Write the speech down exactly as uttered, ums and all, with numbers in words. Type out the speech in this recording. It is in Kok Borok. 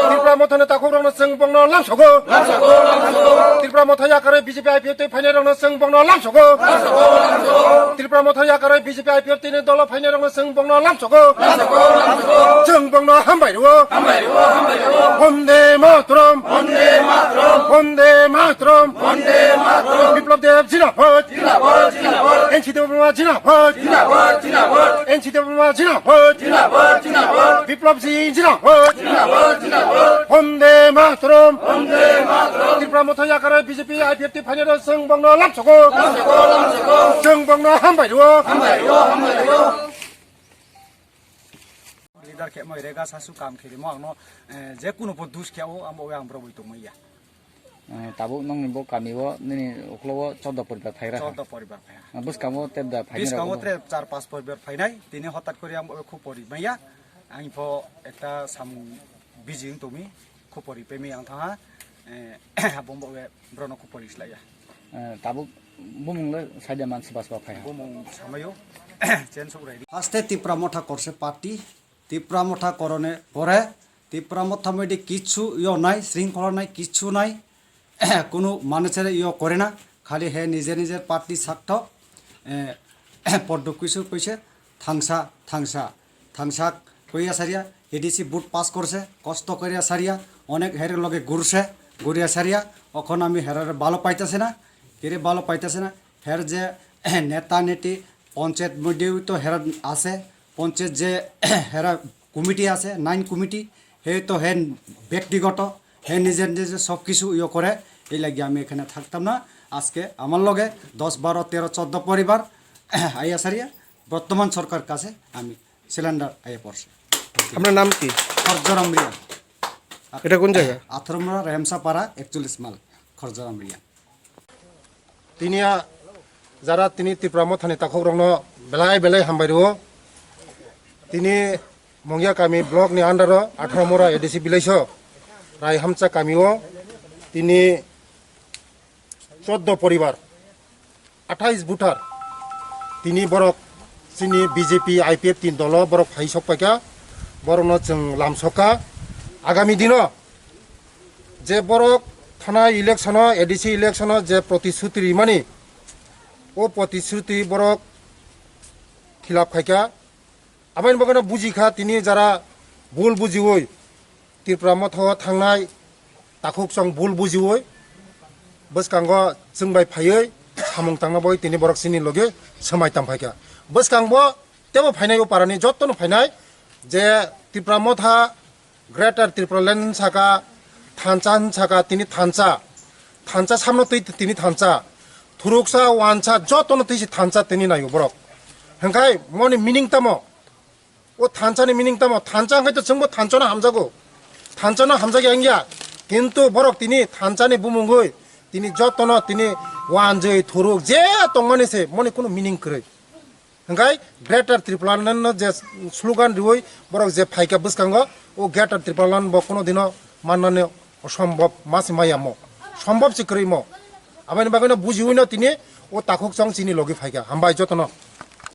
Tripura Mothani takhukrokno chwng bongno lamsogo. Tripura Motha yakarwi B J P I P F twi phainairokno chwng bongno lamsogo. Tripura Motha yakarwi B J P I P F twi ni dolo phainairokno chwng bongno lamsogo. Chwng bongno hambai rwo. Vande Mataram. Vande Mataram. Biplab Deb Zindabad. N C Debbarma Zindabad. N C Debbarma Zindabad. Biplab Singh Zindabad. Vande Mataram. Tripura Motha yakarwi B J P I P F twi phainairok chwng bongno lamsogo. Chwng bongno hambai rwo. Leader khe moi rega sasu kam khe rimo angno, eh, je kuno po dus khe o amo ang borok bai tongmaya. Eh, tabuk nongni bo kami o nini uklo o chordo poribar phaira. Chordo poribar phaira. Ah, bwskango tebda phainai rok. Bwskango tre char pas poribar phainai, tini hotat kori ang bo khupori maya. Ang pho ekta samung busy wng tongmi, khupori pemi ang thangha. Eh, bombo we brono khupori slaya. Eh, tabuk bumung le saida man sibas ba phaiha. Bumung samayo, chen sok rai. Haste Tipra Motha korse party, Tipra Motha korone pore, Tipra Motha moide kichu yo nai, sringkhola nai, kichu nai, kunu manusere yo kore na, khali he nijer nijer party sakto, eh, poddo kisu koise, thangsa, thangsa, thangsa koiya saria, A D C vote pass korse, kosto koiya saria, onek her loge gurse, guriya saria, okhon ami herare balo paitase na, kere balo paitase na, her je neta neti, panchayat moddhe to hera ase, panchayat je hera committee ase, nine committee, he to he byaktigoto, he nijer nijer sob kisu iyo kore, ei lagi ami ekhane thaktam na, aske amar loge dos, baro, tero, chordo poribar, aiya saria, bortoman sorkar kache ami cylinder aiya porse. আপনার নাম কি? খরজরাম রিয়া। এটা কোন জায়গা? আথরমরা রেমসাপাড়া একচল্লিশ মাইল, খরজরাম Riya. Tini a jara tini Tipra Mothani takhukrokno belai belai hambai rwo. Tini Mongya kami block ni under o atharo mora A D C village o Rai Hamcha kami o tini chordo poribar, athais voter, tini borok chini B J P I P F tin dolo borok phai sok paikha, borokno chwng lamsokha. Agami dino je borok thanai election o, A D C election o je protisruti rimani, o protisruti borok khilap khaikha. Aboni bagwino bujikha tini jara bul bujiwi Tipra Motha o thangnai takhuk chwng bul bujiwi bwskango chwng bai phaiwi samung tangna bagwi tini borok chini logi swmai tang phaikha. Bwskango tebo phainai o parani jottono phainai je Tipra Motha Greater Tipraland saka thansa hinsaka tini thansa, thansa samno twi tini thansa, thuruksa wansa jotono twi se thansa tini naio borok. Hingkhai moni meaning tamo? O thansa ni meaning tamo? Thansa hingkhai to chwngbo thansa no hamjago, thansa no hamjagya wngya, kintu borok tini thansa ni bumungwi tini jotono tini wanjwi thuruk je tongmani se moni kunu meaning kwrwi. Hingkhai Greater Tipraland no je slogan riwi borok je phaikha bwskango, o Greater Tipraland bo kuno dino mannani osombob, masi maya mo, sombob se kwrwi mo. Aboni bagwino bujiwi no tini o takhuk chwng chini logi phaikha. Hambai jotono.